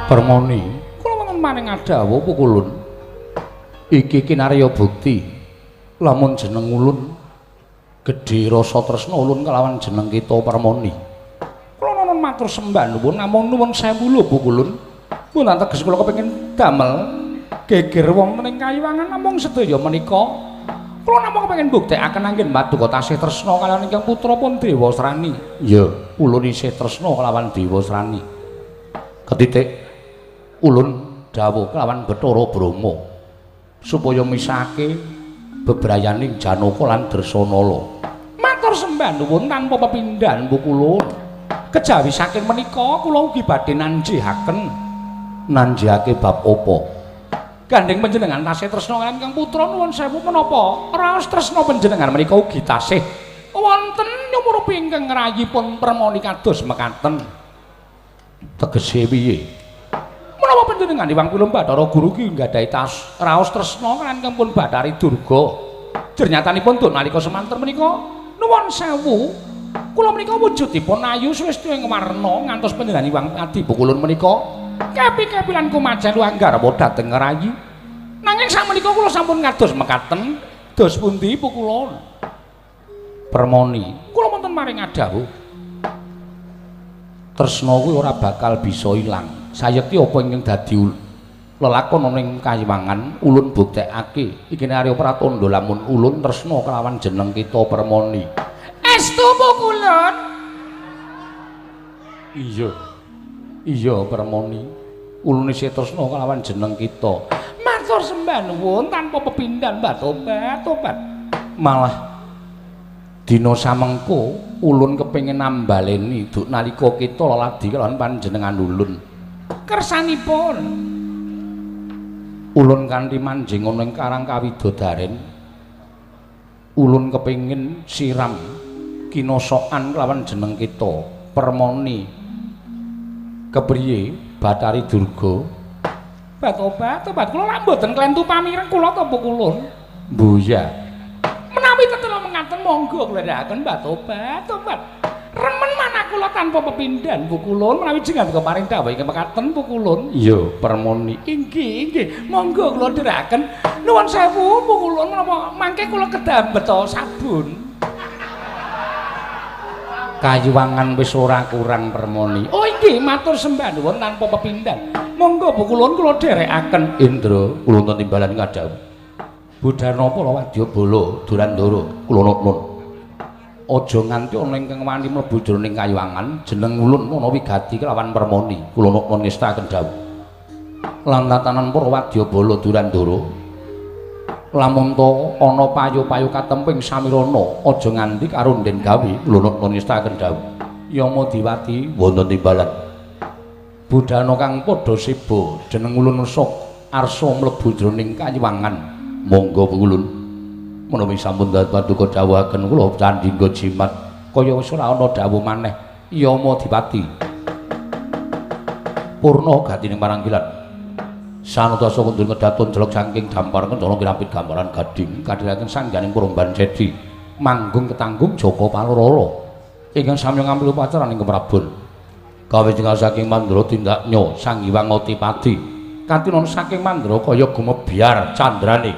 Permoni, kula wonten maring adawuh pukulun. Iki kinarya bukti lamun jeneng ulun gedhe rasa tresna ulun kelawan jeneng kita Permoni. Kula nuwun matur sembah nuwun namung nuwun sewu lho pukulun. Mboten teges kula kepengin damel geger wonten ing kayiwangan namung sedaya menika. Kula namung kepengin mbuktekaken anggen paduka tasih tresna kalawan ingkang putra pun Dewasrani. Iya, ulun isih tresna kelawan Dewasrani. Ketitik ulun dawuh kelawan Bathara Brahma supaya misahake bebrayaning Janaka lan Dresanala. Matur sembah nuwun tanpa pepindhan pukulun. Kejawi saking menika kula ugi badhe nanjihaken. Nanjihake bab apa? Gandeng panjenengan tasih tresna kaliyan Kang Putra nuwun sewu menapa raos tresna panjenengan menika ugi tasih wonten nyumurupi ingkang ngrayipun Permoni kados mekaten. Tegese piye? Menapa panjenengan Iwang Pilem Bathara Guru ki nggadahi tas raos tresna kaliyan Kang pun Bathari Durga. Jernyatanipun duk nalika semanten menika nuwun sewu kula menika wujudipun ayu sresta ing warna ngantos panjenengan Iwang Adi Pukulun menika kepi-kepi lan kumajen langgarwa dhateng rayi. Nanging sakmenika kula sampun kados mekaten dos pundi Pukulun? Permoni, kula wonten maring adawuh. Tresna kuwi ora bakal bisa ilang. Sayekti apa ingkang dadi lelakon ana ing kayiwangan ulun buktekake iki Arya Pratandha lamun ulun tresna kelawan jeneng kita Permoni. Estu Pukulun? Iya. Iya Permoni. Ulun isih tresna kelawan jeneng kita. Matur sembah nuwun tanpa pepindhan Mbah tobat tobat. Malah dina samengko ulun kepengin nambaleni duk nalika kita leladi kelawan panjenengan ulun. Kersanipun ulun kanthi manjing ana ing Karang Kawidodaren ulun kepengin siram Kinosokan kelawan jeneng kita Permoni. Kepriye Bathari Durga? Bat-obat, obat kula lak mboten klentu pamireng kula to pukulun. Mbuya. Menawi tetela mengaten monggo kula ndherekaken bat-obat, obat. Remen manah kula tanpa pepindhan pukulun menawi jenengan paring dawuh ingkang mekaten pukulun. Iya, Permoni. Inggih, inggih. Monggo kula ndherekaken. Nuwun sewu pukulun menapa mangke kula kedah beto sabun. Kayuwangan wis ora kurang Permoni. Oh inggih, matur sembah nuwun tanpa pepindhan. Monggo pukulun kula dherekaken. Indra, kula wonten timbalan ngadhawuh. Budana para wadyabala Durandara kula nuwun. Aja nganti ana ingkang wani mlebu jroning kayuwangan jeneng ulun ana wigati kelawan Permoni. Kula nuwun ngestakaken dawuh. Lan tatanan para wadyabala Durandara lamun ta ana payu-payu katemping samirana aja nganti karo Nden gawe. Kula nuwun ngestakaken dawuh. Yama Diwati wonten timbalan. Budana kang padha seba jeneng ulun sok arsa mlebu jroning kayuwangan. Monggo ulun. Menawi sampun paduka dawuhaken kula candhingga jimat kaya wis ora ana dawuh maneh. Yama Dipati purna gatining paranggilan sanutasa kundur kedaton jelok saking dampar kencana kirampit gambaran gading kadhiraken sangganing Purban Sedi manggung ketanggung Jaka Palurara ingkang sami ngambil upacara ing Prabon kawijingan saking Mandra tindaknya Sang Hyang Otipati katinon saking Mandra kaya gumebyar candrane.